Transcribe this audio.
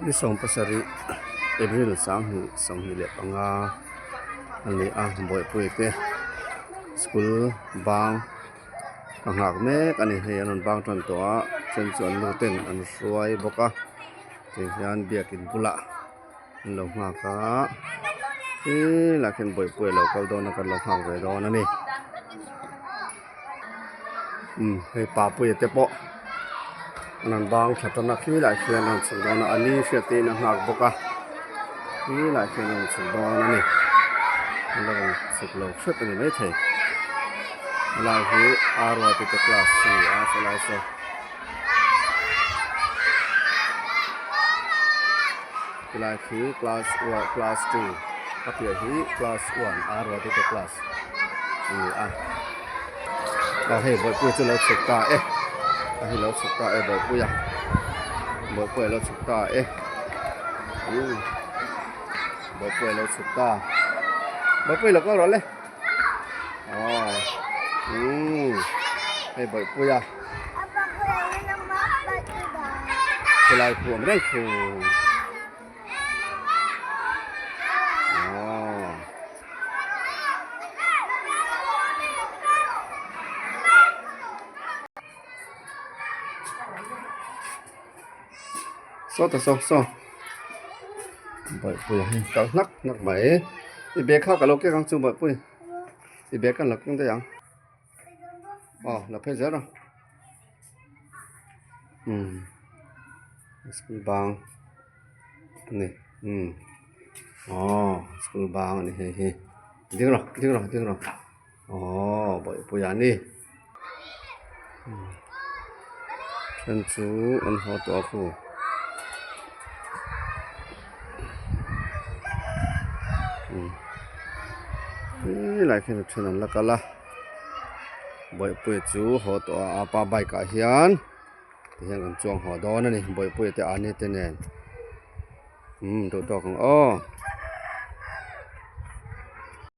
Ni 17 April 2025 a ni a bawihpui te school bang a nghak mek a ni hei an rawn bang tan tawh a then chu an nu ten an hruai bawk a tihian biakin bulah an lo nghak a helaiah khian bawihpui a lo kal dawn a kan lo nghak ve dawn a ni umm hei papuia te pawh an rawn bang thla tan a khilaiah khian a rawn chhuk dawn a a ni hriat te in a nghak bawk a khilaiah khian a rawn chhuk dawn a ni a la rawn chhuk lo hret a ni maithei helai hi Aruati te class a ni a sawlai saw. Helai khi class one class two a piah hi class one Aruati te class a ni a aw hei bawihpuia chu a lo chhuk ta e a hei lo chhuk ta e bawihpuia bawihpuia a lo chhuk ta e umm bawihpuia a lo chhuk ta bawihpuia lo kal rawh le aw umm hei bawihpuia. Khulai khu awm reng khu. Aww. Saw ta saw saw. Bawihpuia hi kal hnak hnak mai. I bag kha ka lo kek ang chu Bawihpui. I bag kan lo keng daih ang. Aw la phei zel a umm school bang a ni umm aw school bang a ni hei hi ding rawh ding rawh ding rawh aw bawihpuia a ni then chu an haw tawh a khu umm helaiah khian a then an la kal a. Bawihpuia chu haw tawh a apa bike ah hian tihian kan chuang haw dawn a ni bawihpuia te ani te nen umm duh tawk ang aw.